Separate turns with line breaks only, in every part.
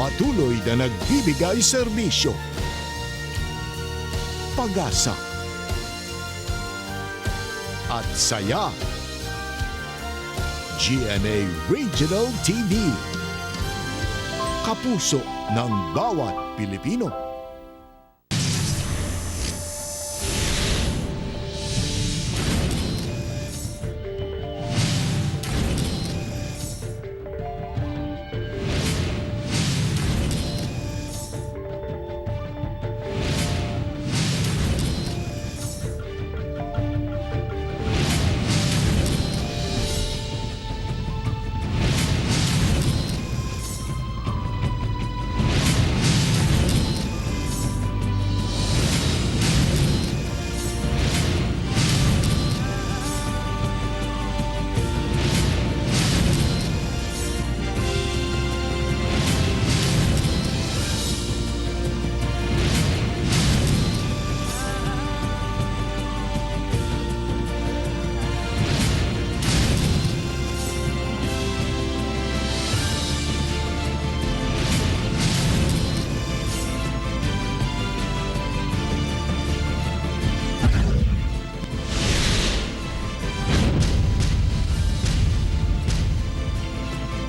Patuloy na nagbibigay serbisyo, pag-asa, at saya. GMA Regional TV. Kapuso ng bawat Pilipino.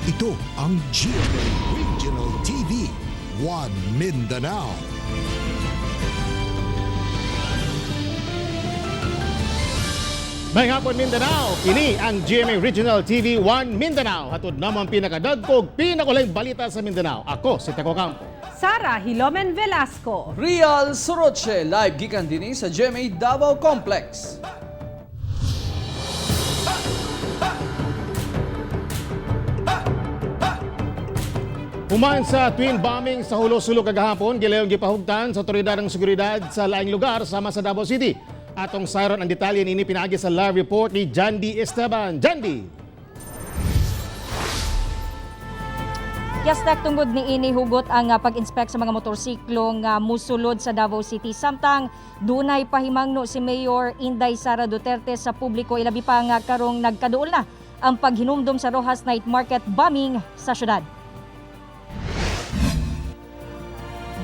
Ito ang GMA Regional TV, One Mindanao.
May hapon, Mindanao, kini ang GMA Regional TV 1 Mindanao. Hatod namo ang pinakadagkog, pinakulay balita sa Mindanao. Ako si Teco Campo.
Sara Hilomen Velasco.
Real Soroche, live gikan dinhi sa GMA Davao Complex.
Human sa twin bombing sa Hulo-Sulo kagahapon, gilayong gipahugtan sa otoridad ang seguridad sa laing lugar sama sa Davao City. Atong sayron ang detalye niini pinaagi sa live report ni Jandy Esteban. Jandy!
Yes, Tek, tungod ni ini hugot ang pag-inspect sa mga motorsiklo nga musulod sa Davao City. Samtang dunay pahimangno si Mayor Inday Sara Duterte sa publiko, ilabi pa nga karong nagkaduol na ang paghinumdom sa Rojas Night Market bombing sa syudad.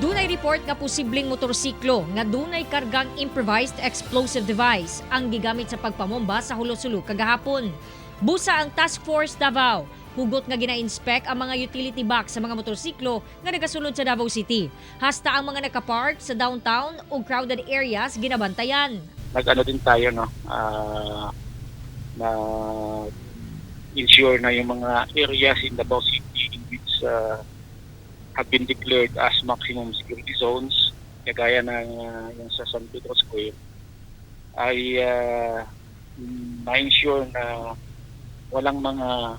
Dunay report nga posibleng motorsiklo nga dunay kargang improvised explosive device ang gigamit sa pagpamomba sa Hulo-Sulu kagahapon. Busa ang Task Force Davao. Hugot nga gina-inspect ang mga utility box sa mga motorsiklo nga nagasulod sa Davao City. Hasta ang mga nakapark sa downtown o crowded areas ginabantayan.
Nag-ano din tayo, no, na ensure na yung mga areas in Davao City in which have been declared as maximum security zones, kagaya ng yung sa San Pedro Square, ay na-ensure na walang mga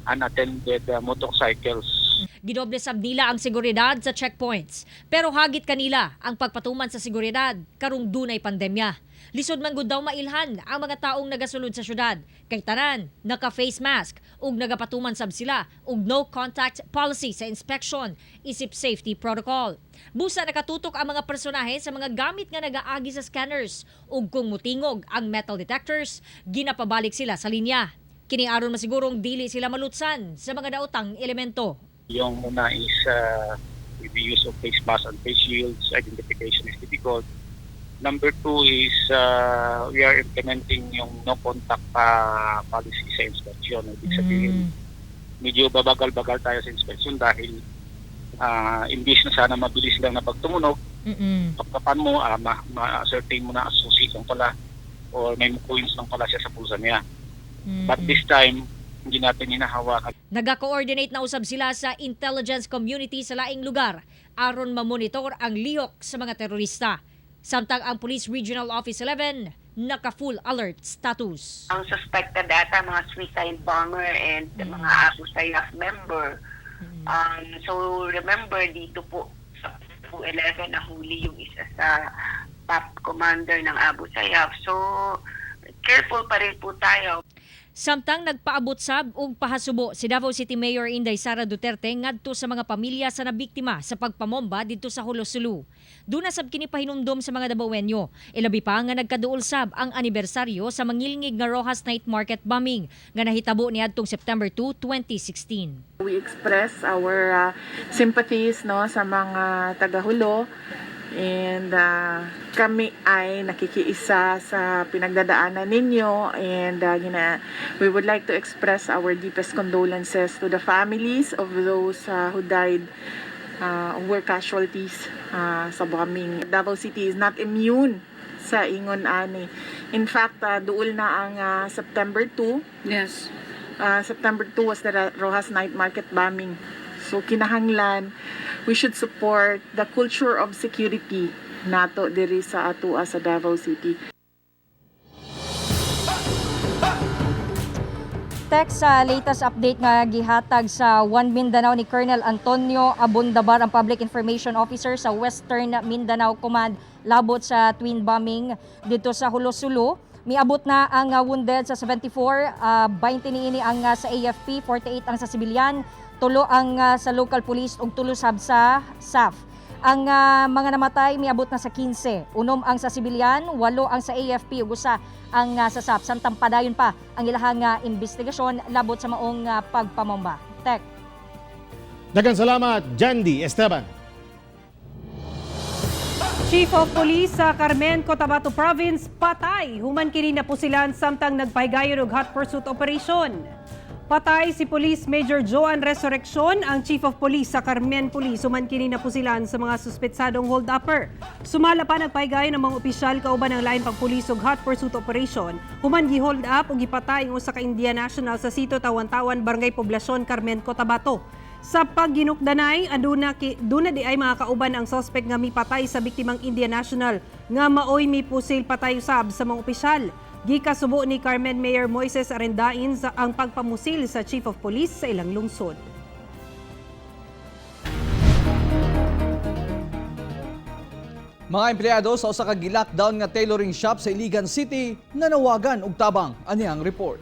unattended motorcycles.
Gidoble sab nila ang seguridad sa checkpoints. Pero hagit kanila ang pagpatuman sa seguridad karong dunay pandemya. Lisod man gud daw mailhan ang mga taong nagasulod sa syudad. Kay tanan naka-face mask ug nagapatuman sab sila og no contact policy sa inspection isip safety protocol. Busa nakatutok ang mga personahe sa mga gamit nga nagaagi sa scanners ug kung mutingog ang metal detectors, ginapabalik sila sa linya. Kini aron masigurong dili sila malutsan sa mga daotang elemento.
Yung una is with the use of face mask and face shields, identification is difficult. Number two is we are implementing yung no contact policy sa inspection. Ibig sabihin, medyo babagal-bagal tayo sa inspection dahil imbis na sana mabilis lang na pagtumunog, pagkapan mo, ma-ascertain mo na susi lang pala or may coins lang pala siya sa bulsa niya. But this time, hindi natin hinahawakan.
Naga-coordinate na usab sila sa intelligence community sa laing lugar aron mamonitor ang lihok sa mga terorista. Samtang ang Police Regional Office 11 naka-full alert status.
Ang suspected data, mga suicide bomber and mga Abu Sayyaf member. So remember, dito po sa 11 nahuli yung isa sa top commander ng Abu Sayyaf. So careful pa rin po tayo.
Samtang nagpaabot sab og pahasubo si Davao City Mayor Inday Sara Duterte ngadto sa mga pamilya sa nabiktima sa pagpamomba didto sa Jolo, Sulu. Duna sab kini pahinumdom sa mga Dabawenyo. Ilabi pa nga nagkaduol sab ang anibersaryo sa mangilngig nga Roxas Night Market bombing nga nahitabo niadtong September 2, 2016.
We express our sympathies, no, sa mga taga-Jolo and kami ay nakikiisa sa pinagdadaanan ninyo and we would like to express our deepest condolences to the families of those who died, who were casualties sa bombing. Davao City is not immune sa ingon ani. In fact, duol na ang September 2. September 2 was the Roxas Night Market bombing. So kinahanglan we should support the culture of security nato diri sa atua sa Davao City.
Text sa latest update nga gihatag sa One Mindanao ni Colonel Antonio Abundabar, ang Public Information Officer sa Western Mindanao Command, labot sa twin bombing dito sa Jolo, Sulu. Miabot na ang wounded sa 74, 20 niini ang sa AFP, 48 ang sa sibilyan, 3 ang sa local police ug 3 sab sa SAF. Ang mga namatay miabot na sa 15. 6 ang sa sibilyan, 8 ang sa AFP ug 1 ang sa SAF. Samtang padayon pa ang ilahang investigasyon labot sa maong pagpamomba. Tek.
Daghang salamat, Jandy Esteban.
Chief of Police sa Carmen, Cotabato Province, patay. Human kini napusilan samtang nagpahigayon og hot pursuit operation. Patay si Police Major Joan Resurreccion, ang Chief of Police sa Carmen Police, human kini napusilan sa mga suspetsadong hold-upper. Sumala pa, nagpahigayon ang mga opisyal kauban ang lain pagpulis og hot pursuit operation. Human gi-hold up ug gipatay ang usa ka Indian national sa Sitio Tawan-Tawan, Barangay Poblacion, Carmen, Cotabato. Sa pagginukdanay, aduna ki duna di ay mga kauban ang suspect nga mipatay sa biktimang Indian national nga maoy mipusil patay usab sa mga opisyal. Gikasubo ni Carmen Mayor Moises Arendain sa ang pagpamusil sa Chief of Police sa ilang lungsod.
Mga empleyado sa usa ka gi-lockdown nga tailoring shop sa Iligan City nanawagan og tabang. Ani ang report.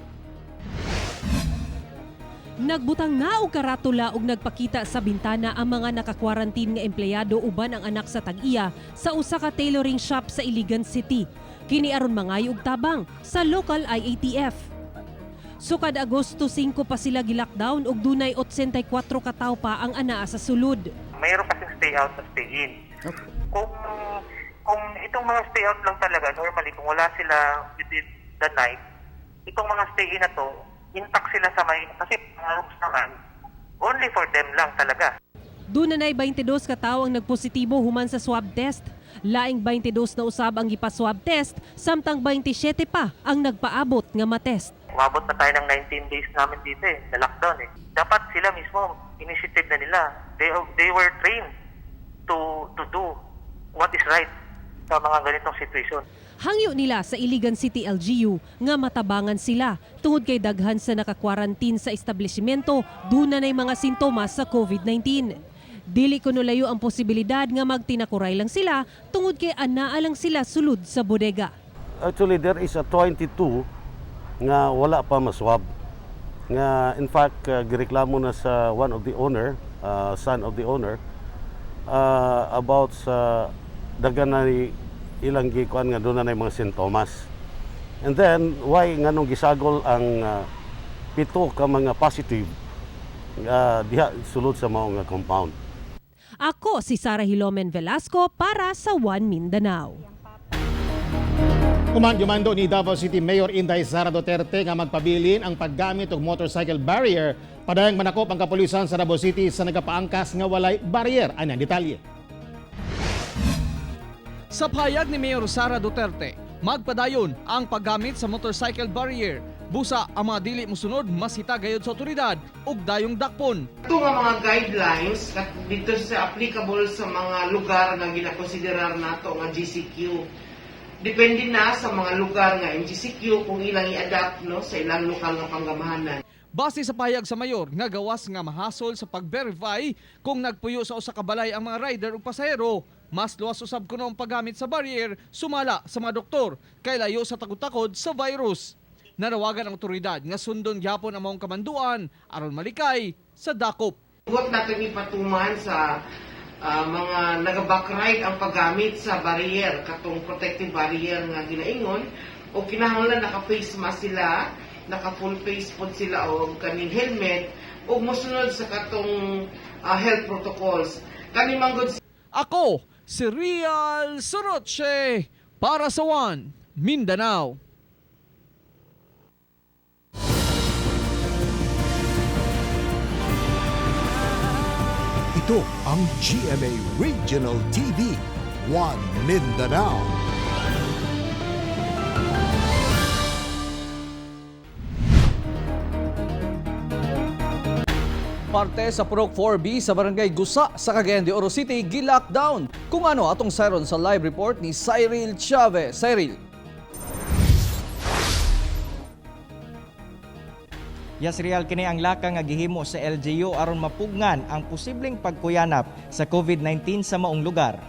Nagbutang na og karatula og nagpakita sa bintana ang mga nakakwarantin nga empleyado uban ang anak sa tag-iya sa usa ka tailoring shop sa Iligan City. Kini aron mangayo og tabang sa local IATF. Sukad Agosto 5 pa sila gi-lockdown ug dunay 84 ka tawo pa ang anaa sa sulod.
Mayroon kasing stay out at stay in. Kung itong mga stay out lang talaga, normally kung wala sila within the night, itong mga stay in na to, intact sila sa may, kasi mga rooms naman, only for them lang talaga.
Duna nay 22 ka tawo ang nagpositibo human sa swab test. Laing 22 na usab ang gipa-swab test samtang 27 pa ang nagpaabot nga matest.
Umabot na tayo ng 19 days namin dito eh, na lockdown eh. Dapat sila mismo, initiative na nila. They were trained to do what is right sa mga ganitong situation.
Hangyo nila sa Iligan City LGU nga matabangan sila tungod kay daghan sa nakakwarantin sa establishmento duna nay mga sintomas sa COVID-19. Dili kuno layo ang posibilidad nga magtinakuray lang sila tungod kay anaa lang sila sulod sa bodega.
Actually, there is a 22 nga wala pa maswab. Nga in fact, gireklamo na sa one of the owner, son of the owner, about sa daghan na ni ilang gikuan nga duna na mga sintomas. And then, why nganong gisagol ang 7 ka mga positive diha sulod sa mao nga compound.
Ako si Sara Hilomen Velasco para sa One Mindanao.
Human gimando ni Davao City Mayor Inday Sara Duterte nga magpabilin ang paggamit og motorcycle barrier padayong manakop ang kapulisan sa Davao City sa nagapaangkas nga walay barrier. Ani ang detalye.
Sa pahayag ni Mayor Sara Duterte, magpadayon ang paggamit sa motorcycle barrier. Busa ang mga dili musunod masita gayod sa otoridad ug dayong dakpon.
Ito nga mga guidelines at dito sa applicable sa mga lugar nga ginakonsiderar nato nga GCQ. Depende na sa mga lugar nga MGCQ kung ilang i-adapt, no, sa ilang lokal nga panggamahanan.
Base sa pahayag sa mayor nga gawas nga mahasol sa pag-verify kung nagpuyo sa usa ka balay ang mga rider ug pasahero, mas luwas usab kuno ang paggamit sa barrier sumala sa mga doktor kay layo sa takod-takod sa virus. Nanawagan ang otoridad nga sundon gyapon ang maong kamanduan aron malikay sa dakop.
Hugot natin ipatuman sa mga nagaback-ride ang paggamit sa barrier, katong protective barrier nga ginaingon, o kinahanglan naka-face mask sila, naka-full face pod sila o kaning helmet, o mosunod sa katong health protocols. Kani manggod.
Ako si Real Soroche para sa One Mindanao.
Ito ang GMA Regional TV, One Mindanao.
Parte sa Purok 4B sa Barangay Gusa sa Cagayan de Oro City gi-lockdown. Kung ano atong siron sa live report ni Cyril Chavez. Cyril.
Yes, Real, kini ang laka nga gihimo sa LGU aron mapugngan ang posibleng pagkuyanap sa COVID-19 sa maong lugar.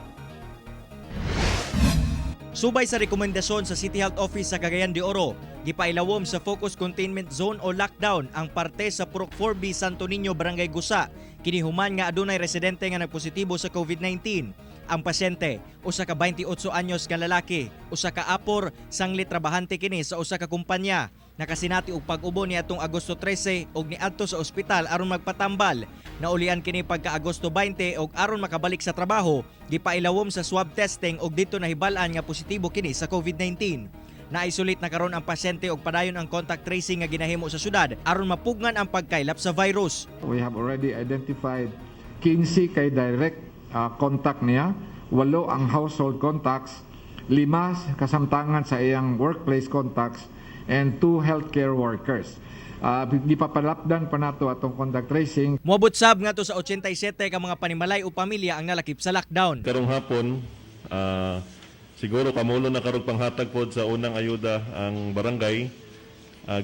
Subay sa rekomendasyon sa City Health Office sa Cagayan de Oro, gipailawom sa Focus Containment Zone o lockdown ang parte sa Purok 4B Santo Niño, Barangay Gusa. Kini human nga adunay residente nga nagpositibo sa COVID-19. Ang pasyente, usa ka 28 anyos nga lalaki, usa ka apor, sanglit trabahante kini sa usa ka kumpanya. Nakasinati og pag-ubo niadtong Agosto 13 og niadto sa ospital aron magpatambal. Naulian kini pagka Agosto 20 og aron makabalik sa trabaho, gipailawom sa swab testing og didto nahibal-an nga positibo kini sa COVID-19. Na-isolate na karon ang pasyente og padayon ang contact tracing nga ginahimo sa syudad aron mapugngan ang pagkaylap sa virus.
We have already identified 15 kay direct contact niya, 8 ang household contacts, 5 kasamtangan sa iyang workplace contacts, and 2 healthcare workers. Gipapalapdan pa nato atong contact tracing.
Moabot sab ngadto sa 87 ka mga panimalay o pamilya ang nalakip sa lockdown.
Karong hapon, siguro kamulo na karog panghatag pod sa unang ayuda ang barangay.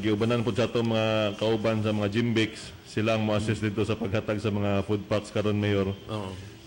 Giubanan pod sa atong mga kauban sa mga Jimbex, sila ang mo-assist dito sa paghatag sa mga food packs karon, Mayor.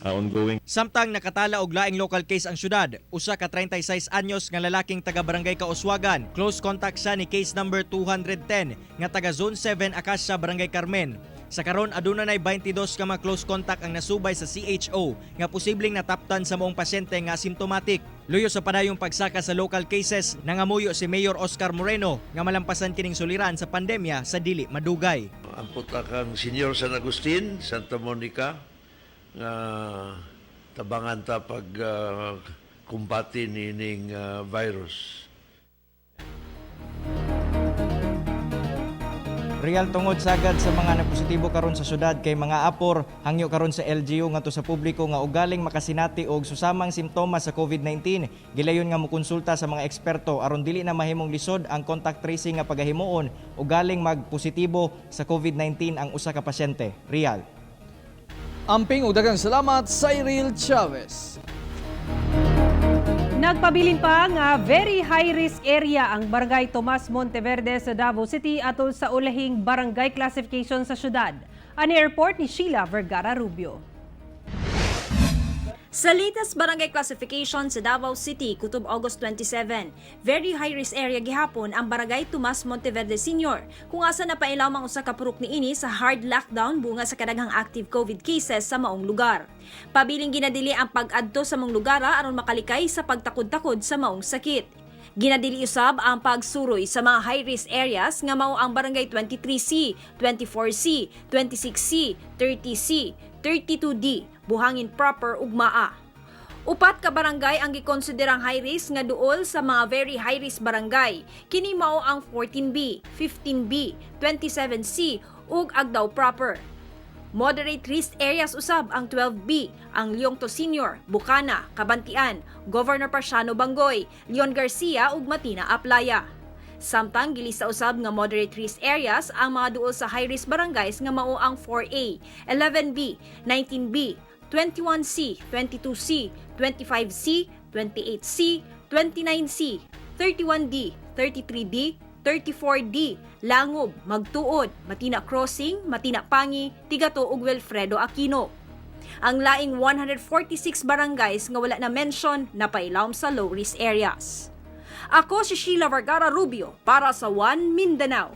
Ongoing.
Samtang nakatala og laing local case ang syudad, usa ka 36 anyos nga lalaking taga Barangay Kauswagan. Close contact siya ni case number 210 nga taga Zone 7 Acacia, Barangay Carmen. Sa karon aduna nay 22 ka mga close contact ang nasubay sa CHO nga posibleng nataptan sa maong pasyente nga asymptomatic. Luyo sa padayong pagsaka sa local cases, nangamuyo si Mayor Oscar Moreno nga malampasan kining suliran sa pandemya sa dili madugay.
Ang putakan Senior San Agustin, Santa Monica, nga tabangan ta pag kumbati nining virus.
Real, tungod sagad sa mga nagpositibo karon sa syudad kay mga apor, hangyo karon sa LGU ngadto sa publiko nga ugaling makasinati og susamang simptomas sa COVID-19, gilayon nga mokonsulta sa mga eksperto aron dili na mahimong lisod ang contact tracing nga pagahimuon ugaling magpositibo sa COVID-19 ang usa ka pasyente. Real.
Amping og daghang salamat, Cyril Chavez.
Nagpabilin pa nga very high risk area ang Barangay Tomas Monteverde sa Davao City atol sa ulahing barangay classification sa syudad. Ang report ni Sheila Vergara Rubio.
Sa latest barangay classification sa Davao City, kutob August 27, very high risk area gihapon ang Barangay Tomas Monteverde Sr. Kung asa napailaw ang usa ka purok niini sa hard lockdown bunga sa kadaghang active COVID cases sa maong lugar. Pabiling ginadili ang pag-adto sa maong lugar aron makalikay sa pagtakod-takod sa maong sakit. Ginadili usab ang pagsuroy sa mga high-risk areas nga mao ang Barangay 23C, 24C, 26C, 30C, 32D, Buhangin Proper ug Maa. Upat ka barangay ang gikonsiderang high risk nga duol sa mga very high risk barangay. Kini mao ang 14B, 15B, 27C ug Agdao Proper. Moderate risk areas usab ang 12B, ang Leong To Senior, Bukana, Cabantian, Governor Paciano Bangoy, Leon Garcia ug Matina Aplaya. Samtang gilista usab nga moderate risk areas ang mga duol sa high risk barangays nga mao ang 4A, 11B, 19B, 21C, 22C, 25C, 28C, 29C, 31D, 33D, 34D, Langob, Magtuod, Matina Crossing, Matina Pangi, Tigato ug Wilfredo Aquino. Ang laing 146 barangays nga wala na mention napailawom sa low risk areas. Ako si Sheila Vergara Rubio para sa One Mindanao.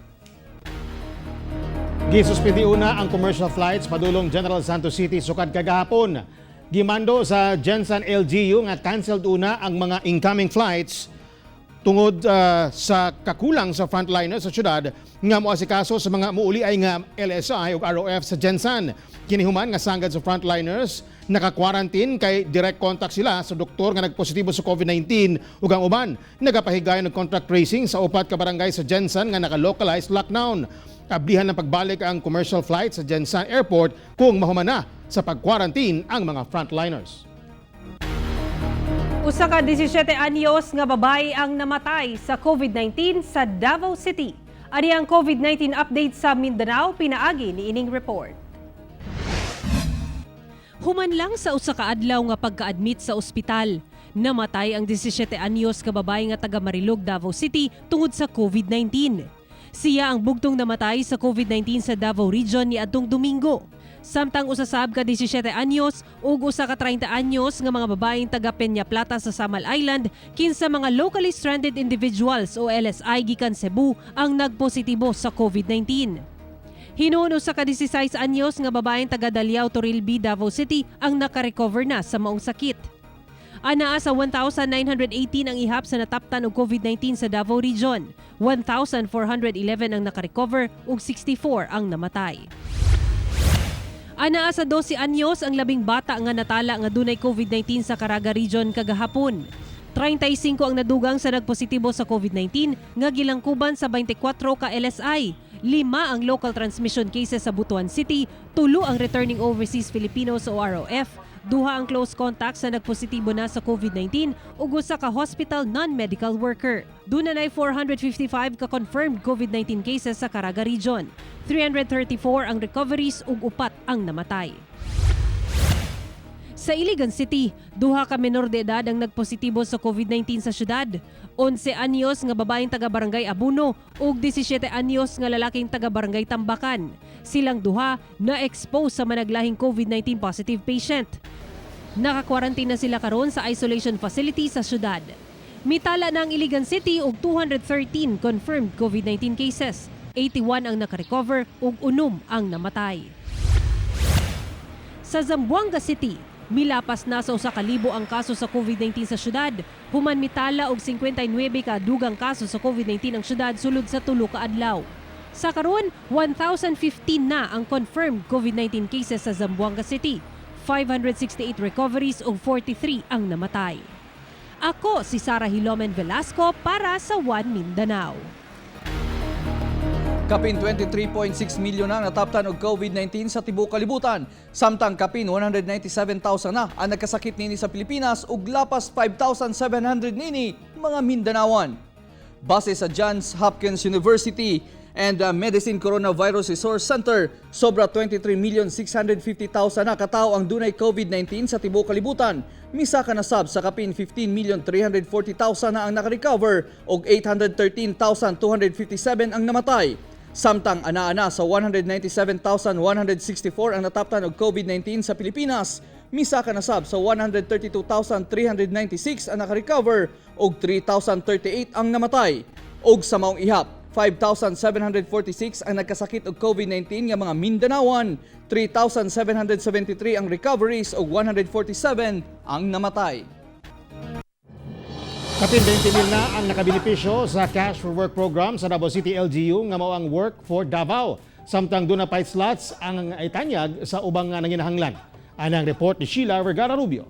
Gisuspindi una ang commercial flights padulong General Santos City sukad kagahapon. Gimando sa Gensan LGU nga canceled una ang mga incoming flights tungod sa kakulang sa frontliner sa syudad nga moasikaso sa mga muuli ay nga LSI ug ROF sa Gensan. Kini human nga sanggad sa frontliners naka-quarantine kay direct contact sila sa doktor nga nagpositibo sa COVID-19 ug ang uban nagapahigayon og contact tracing sa upat ka barangay sa Gensan nga naka-localized lockdown. Ablihan ng pagbalik ang commercial flight sa Gensan Airport kung mahuman na sa pag-quarantine ang mga frontliners.
Usa ka 17 anyos nga babae ang namatay sa COVID-19 sa Davao City. Ani ang COVID-19 update sa Mindanao, pinaagi ni ining report.
Human lang sa usa ka adlaw nga pagka-admit sa ospital, namatay ang 17 anyos ka babae nga taga Marilog, Davao City tungod sa COVID-19. Siya ang bugtong namatay sa COVID-19 sa Davao Region niadtong Domingo. Samtang usa sab ka 17 anyos ug usa ka 30 anyos nga mga babaeng taga Peña Plata sa Samal Island, kinsa mga locally stranded individuals o LSI gikan Cebu ang nagpositibo sa COVID-19. Hinuon, usa ka 16 anyos nga babaeng taga Daliao, Torilbi, Davao City ang nakarecover na sa maong sakit. Anaa sa 1,918 ang ihap sa nataptan og COVID-19 sa Davao Region. 1,411 ang nakarecover ug 64 ang namatay. Anaa sa 12 anyos ang labing bata nga natala nga dunay COVID-19 sa Caraga Region kagahapon. 35 ang nadugang sa nagpositibo sa COVID-19 nga gilangkuban sa 24 ka LSI. 5 ang local transmission cases sa Butuan City, 3 ang returning overseas Filipinos o ROF, 2 ang close contacts sa nagpositibo na sa COVID-19 ug usa ka hospital non-medical worker. Duna nay 455 ka confirmed COVID-19 cases sa Caraga Region. 334 ang recoveries ug 4 ang namatay. Sa Iligan City, 2 ka menor de edad ang nagpositibo sa COVID-19 sa syudad. 11 anyos nga babaeng taga Barangay Abuno ug 17 anyos nga lalaking taga Barangay Tambakan. Silang duha na-expose sa managlahing COVID-19 positive patient. Naka-quarantine na sila karon sa isolation facility sa syudad. Mitala na ang Iligan City og 213 confirmed COVID-19 cases. 81 ang nakarecover ug 6 ang namatay. Sa Zamboanga City, milapas na sa 1,000 ang kaso sa COVID-19 sa syudad. Human mitala og 59 ka dugang kaso sa COVID-19 ang syudad sulod sa 3 ka adlaw. Sa karon, 1,015 na ang confirmed COVID-19 cases sa Zamboanga City. 568 recoveries ug 43 ang namatay. Ako si Sara Hilomen Velasco para sa One Mindanao.
Kapin 23.6 milyon na ang nataptan og COVID-19 sa tibuok kalibutan. Samtang kapin 197,000 na ang nagkasakit nini sa Pilipinas ug lapas 5,700 nini mga Mindanawan. Base sa Johns Hopkins University and Medicine Coronavirus Resource Center, sobra 23,650,000 na katao ang dunay COVID-19 sa tibuok kalibutan. Misaka na sab sa kapin 15,340,000 na ang nakarecover ug 813,257 ang namatay. Samtang ana-ana sa 197,164 ang nataptan og COVID-19 sa Pilipinas, misaka na sab sa 132,396 ang nakarecover ug 3,038 ang namatay. Og sa maong ihap, 5,746 ang nagkasakit og COVID-19 nga mga Mindanawan, 3,773 ang recoveries ug 147 ang namatay.
Kapin 20 mil na ang nakabenepisyo sa Cash for Work program sa Davao City LGU nga mao ang Work for Davao. Samtang duna pay slots ang itanyag sa ubang nanginahanglan. Anang report ni Sheila Vergara Rubio.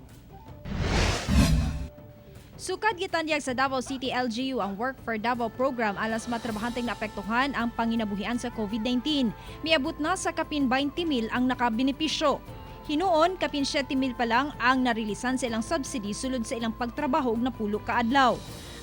Sukad gitanyag sa Davao City LGU ang Work for Davao program alang sa matrabahanteng naapektuhan ang panginabuhian sa COVID-19. Miabot na sa kapin 20 mil ang nakabenepisyo. Hinuon, kapin 7 mil pa lang ang narilisan sa ilang subsidy sulod sa ilang pagtrabaho og 10 ka adlaw.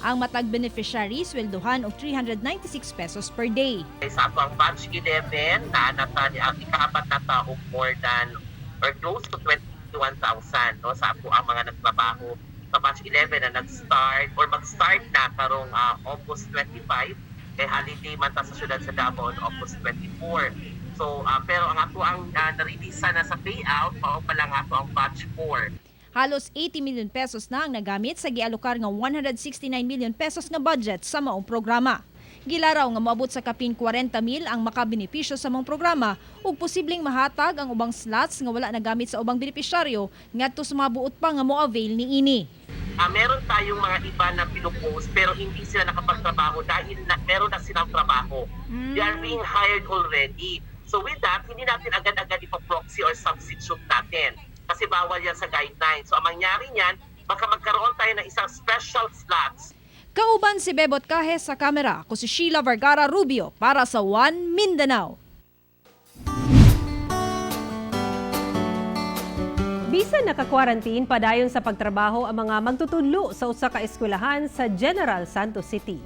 Ang matag beneficiary sweldohan og 396 pesos per day.
Sa ato ang batch 11 na nata ni ang ikaapat na tao more than or close to 21,000, no, sa ato ang mga nagtrabaho sa batch 11 na nag-start or mag-start na karong August 25 kay holiday man ta sa syudad sa Davao on August 24. So pero ang ato ang narelease na sa payout mao pa lang ato ang batch 4.
Halos 80 million pesos na ang nagamit sa gialokar nga 169 million pesos nga budget sa maong programa. Gilaraw nga moabot sa kapin 40 mil ang makabenepisyo sa maong programa ug posibleng mahatag ang ubang slots nga wala nagamit sa ubang benepisyaryo ngadto sa mga buot pa nga mo-avail niini.
Meron tayong mga iba na pinupost pero hindi sila nakapagtrabaho dahil na, meron na silang trabaho. They are being hired already. So with that, hindi natin agad-agad ipoproxy or substitute natin kasi bawal yan sa guidelines. So ang mangyari niyan, baka magkaroon tayo ng isang special slots.
Kauban si Bebot Cajes sa kamera, ako si Sheila Vergara Rubio para sa One Mindanao.
Bisan naka-quarantine, padayon sa pagtrabaho ang mga magtutudlo sa usa ka eskwelahan sa General Santos City.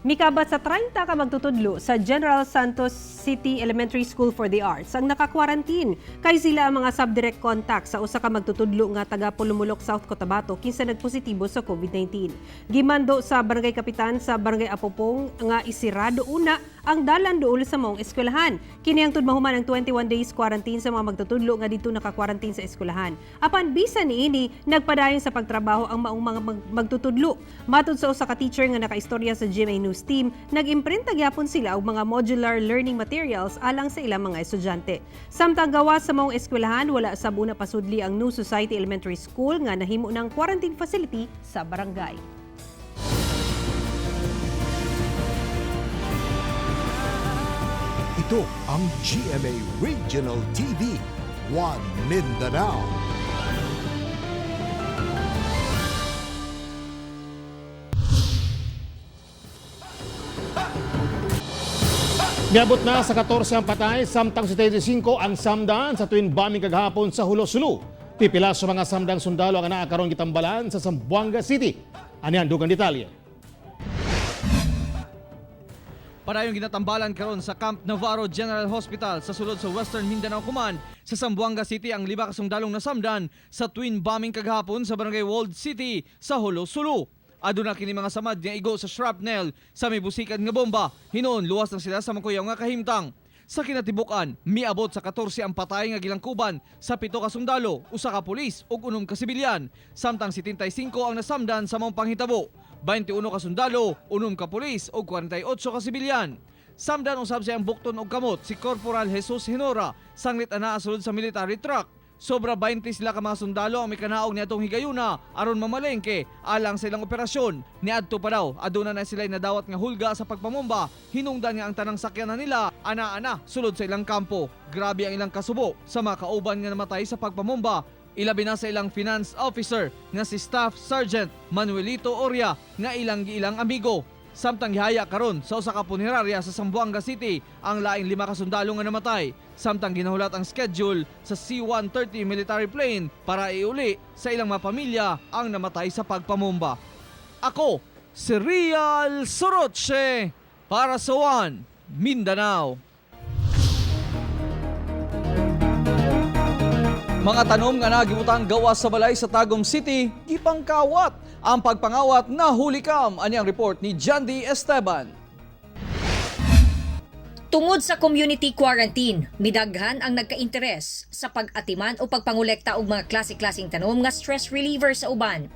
Mikabat sa 30 ka magtutudlo sa General Santos City Elementary School for the Arts ang naka-quarantine kay sila ang mga subdirect contact sa usa ka magtutudlo nga taga Polomolok, South Cotabato, kinsa nagpositibo sa COVID-19. Gimando sa barangay kapitan sa Barangay Apopong nga isirado una ang dalan duol sa maong eskwelahan. Kini hangtod mahuman ang 21 days quarantine sa mga magtutudlo nga didto naka-quarantine sa eskwelahan. Apan bisan niini, nagpadayon sa pagtrabaho ang maong mga magtutudlo. Matud sa usa ka teacher nga nakaistorya sa GMA News Team, nag-imprinta gyapon sila og mga modular learning materials alang sa ilang mga estudyante. Samtang gawas sa maong eskwelahan, wala sab una pasudli ang New Society Elementary School nga nahimo ng quarantine facility sa barangay.
Ito ang GMA Regional TV, One Mindanao.
Niabot na sa 14 ang patay, samtang 75 ang samdan sa twin bombing kagahapon sa Jolo, Sulu. Pipila sa mga samdang sundalo ang anaa karon gitambalan sa Zamboanga City. Ani ang dugang detalye.
Padayong ginatambalan karon sa Camp Navarro General Hospital sa sulod sa Western Mindanao Command sa Zamboanga City ang 5 ka sundalong nasamdan sa twin bombing kagahapon sa Barangay Walled City sa Jolo, Sulu. Aduna kini mga samad nga igo sa shrapnel sa may busikan nga bomba. Hinuon luwas na sila sa makuyaw nga kahimtang. Sa kinatibuk-an, miabot sa 14 ang patay nga gilangkuban sa 7 ka sundalo, 1 ka pulis ug 6 ka sibilyan. Samtang 75 ang nasamdan sa maong panghitabo. 21 ka sundalo, 6 ka pulis ug 48 ka sibilyan. Samdan usab siyang bukton og kamot si Corporal Jesus Hinora sanglit ana sulod sa military truck. Sobra 20 sila ka mga sundalo ang mikanaog niadtong higayuna aron mamalengke alang sa ilang operasyon. Niadto pa daw aduna na sila nadawat nga hulga sa pagpamomba, hinungdan nga ang tanang sakyanan nila ana-ana sulod sa ilang kampo. Grabe ang ilang kasubo sa mga kauban nga namatay sa pagpamomba. Ilabi na sa ilang finance officer nga si Staff Sergeant Manuelito Oria nga ilang giilang amigo. Samtang gihaya karon sa usa ka punerarya sa Zamboanga City ang laing 5 ka sundalo nga namatay. Samtang ginahulat ang schedule sa C-130 military plane para iuli sa ilang mga pamilya ang namatay sa pagpamomba. Ako, si Real Soroche para sa One Mindanao. Mga tanom nga nagibutang gawas sa balay sa Tagum City, gipangkawat. Ang pagpangawat na hulikam. Ani ang report ni Jandy Esteban.
Tungod sa community quarantine, midaghan ang nagka-interes sa pag-atiman o pagpangolekta og mga klase-klaseng tanom nga stress reliever sa uban.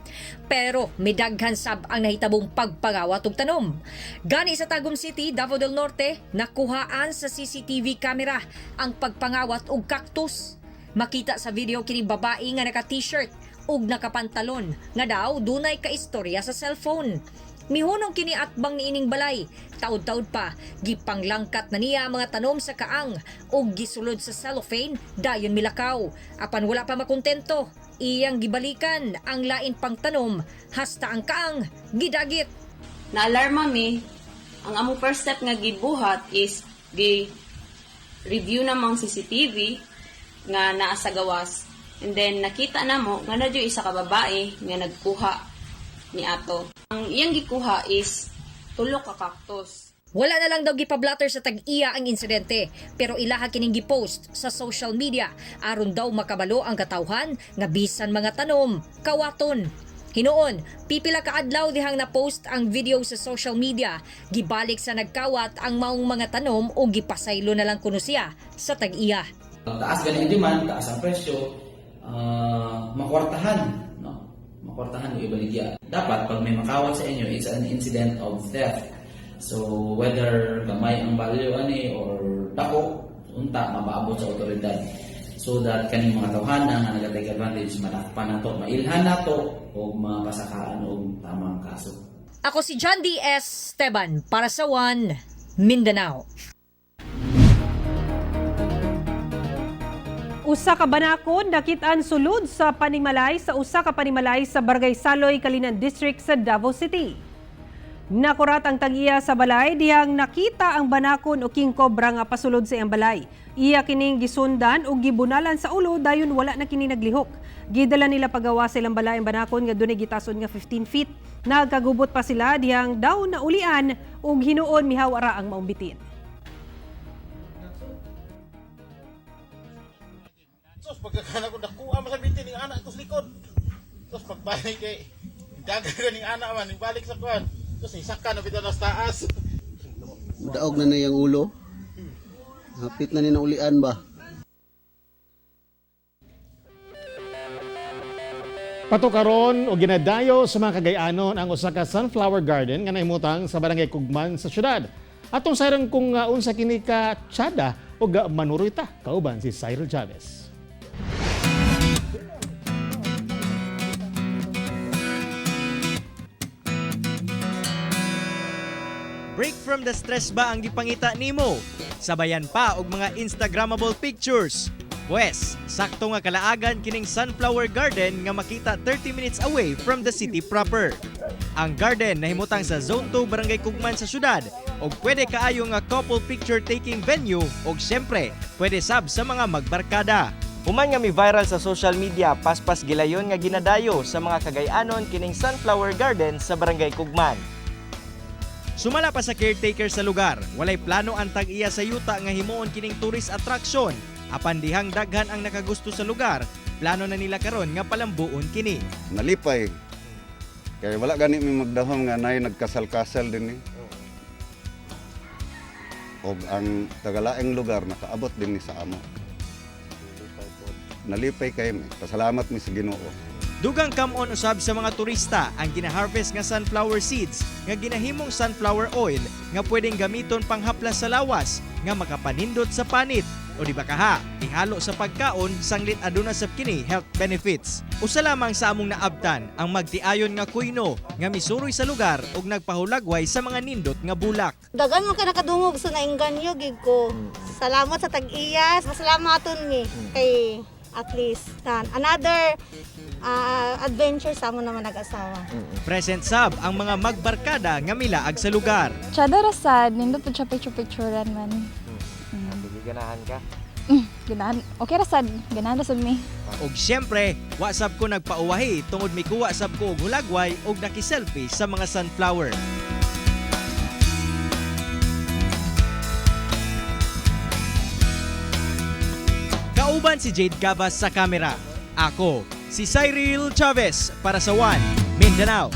Pero midaghan sab ang nahitabong pagpangawat og tanom. Gani sa Tagum City, Davao del Norte, nakuhaan sa CCTV camera ang pagpangawat og cactus. Makita sa video kini babae nga naka-t-shirt ug nakapantalon nga daw dunay kaistorya sa cellphone. Mihunong kini atbang niining balay. Taud-taud pa, gipanglangkat na niya ang mga tanom sa kaang ug gisulod sa cellophane dayon milakaw. Apan wala pa makontento, iyang gibalikan ang lain pang tanom hasta ang kaang gidagit.
Na-alarma mi, ang among first step nga gibuhat is gi review namang CCTV nga naa sa gawas. And then nakita namo nga na isa ka babae nga nagkuha ni ato. Ang iyang gikuha is 3 ka cactus.
Wala na lang daw gipablatter sa tag-iya ang insidente, pero ilaha kining gipost sa social media aron daw makabalo ang katawhan nga bisan mga tanom, kawaton. Hinuon, pipila ka adlaw dihang na-post ang video sa social media, gibalik sa nagkawat ang maong mga tanom o gipasaylo na lang kuno siya sa tag-iya.
Taas ganing demand, taas ang presyo. Makwartahan, no? Makwartahan o ibaligya. Dapat pag may makawat sa inyo, it's an incident of theft. So whether gamay ang value ani or dako, unta mapaabot sa otoridad so that kaning mga tawhana nga naga-take advantage madakpan nato, mailhan nato o mapasakaan og tamang kaso.
Ako si John D. S. Esteban para sa One Mindanao.
Usa ka banakon nakit-an sulod sa panimalay sa usa ka panimalay sa Barangay Saloy, Calinan District sa Davao City. Nakurat ang tag-iya sa balay dihang nakita ang banakon o king cobra nga pasulod sa iyang balay. Iya kining gisundan og gibunalan sa ulo, dayon wala na kini naglihok. Gidala nila pagawa sa ilang balay ang banakon nga dunay gitason nga 15 feet. Nagkagubot pa sila dihang daw naulian ug hinuon mihaw ra ang maong bitin.
Sus, pagkakala ko nakuha man sa bitin ning anak ko sa likod. Sus, pagbalik kay daga ning anak man, ning balik sa kuan. Sus, isaka na bitaw sa taas.
Daog na na yung ulo. Hapit na ni naulian ba?
Patukaron o ginadayo sa mga Kagayanon ang usa ka sunflower garden nga nahimutang sa Barangay Kugman sa syudad. Atong sayran kung unsa kini ka tsada o ga manuroy ta kauban si Cyril Chavez.
Break from the stress ba ang gipangita nimo? Sabayan pa og mga Instagrammable pictures. Pwes, sakto nga kalaagan kining sunflower garden nga makita 30 minutes away from the city proper. Ang garden nahimutang sa Zone 2 Barangay Kugman sa syudad og pwede kaayo nga couple picture taking venue og syempre pwede sab sa mga magbarkada.
Human nga mi viral sa social media, paspas gilayon nga ginadayo sa mga Kagayanon kining sunflower garden sa Barangay Kugman.
Sumala pa sa caretaker sa lugar, walay plano ang tag-iya sa yuta nga himuon kining tourist attraction. Apan dihang daghan ang nakagusto sa lugar, plano na nila karon nga palambuon kini.
Nalipay. Kaya wala gani mi magdahom nga nay nagkasal-kasal din eh. Og ang tagalaeng lugar nakaabot din ni sa amo. Nalipay kay mi. Pasalamat mi sa Ginoo.
Dugang come-on usab sa mga turista ang gina-harvest nga sunflower seeds nga ginahimong sunflower oil nga pwedeng gamiton panghaplas sa lawas nga makapanindot sa panit o di ba kaha ihalo sa pagkaon sanglit aduna sab kini health benefits. Usa lamang sa among naabtan ang magtiayon nga kuyno nga misuroy sa lugar ug nagpahulagway sa mga nindot nga bulak.
Dagan man ka nakadungog sa nainganyo gid ko. Salamat sa tag-iya. Masalamaton mi kay at least tan another adventure sa amo naman nag-asawa.
Present sab ang mga magbarkada nga milaag sa lugar.
Tsada ra sad, nindot pud siya picture-picturean man.
Ganahan ka?
Ganahan. Okay ra sad, ganahan ra sad mi.
Og siyempre, wa sab ko nagpauwahi tungod mikuha sab ko og hulagway og naki-selfie sa mga sunflower. Kauban si Jade Gavas sa kamera. Ako, si Cyril Chavez para sa One Mindanao.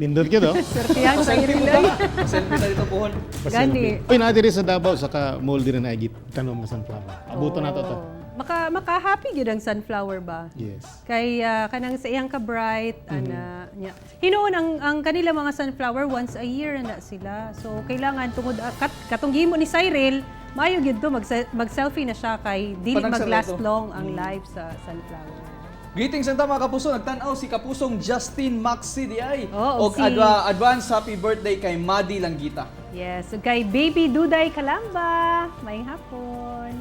Nindot gyud oh.
Sertihan sa
Selfie
Cyril.
mo ta. Selfie ta dito puhon.
Gani.
Uy, naa diri sa Davao sa ka mall diri na git tanom nga sunflower. Abuto na to to.
Maka happy gyud ang sunflower ba?
Yes.
Kay kanang sa iyang ka bright ana nya. Hinuon ang kanila mga sunflower once a year na sila. So kailangan tungod katong gihimo ni Cyril, maayo gyud to mag-selfie na siya kay dili
Panang
mag-last
sarado.
long ang life sa sunflower.
Greetings sa mga kapuso, nagtan-aw si kapusong Justin Maxi di ay.
Oh,
og
og si-
advance happy birthday kay Madi Langgita.
Yes, ug kay Baby Duday Kalamba. Maayong hapon.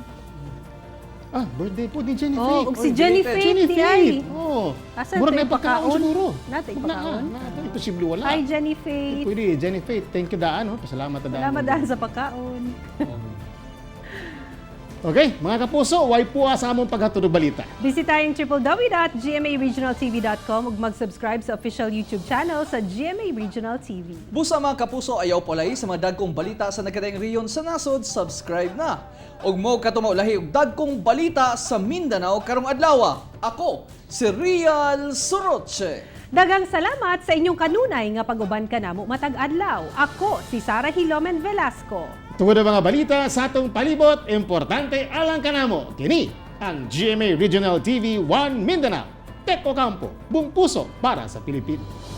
Ah, birthday po ni Jenny
Oh,
Faith.
ug si Jenny Faith
Jenny
di ay.
Faith. Oh.
Asa
Murag
tayo
na ipakaon
pakaon?
siguro.
Nata
Huwag na,
ipakaon?
na, na, imposible wala.
Hi Jenny Faith.
Pwede, Jenny Faith. Thank you daan. Oh. Pasalamat daan.
Salamat daan sa pagkaon.
Okay, mga kapuso, way po sa among paghatod og balita.
Bisitahin www.gmaregionaltv.com ug mag-subscribe sa official YouTube channel sa GMA Regional TV.
Busa mga kapuso, ayaw polahi sa mga dagkong balita sa nagkadaiyang rehiyon sa nasod, subscribe na. Og mo katumaulahi og dagkong balita sa Mindanao karong adlaw. Ako, si Rial Soroche.
Daghang salamat sa inyong kanunay nga pag-uban kanamo matag adlaw. Ako si Sara Hilomen Velasco.
Tungod ang mga balita sa atong palibot, importante alang kanamo. Kini ang GMA Regional TV 1 Mindanao. Tek Ocampo, buong puso para sa Pilipinas.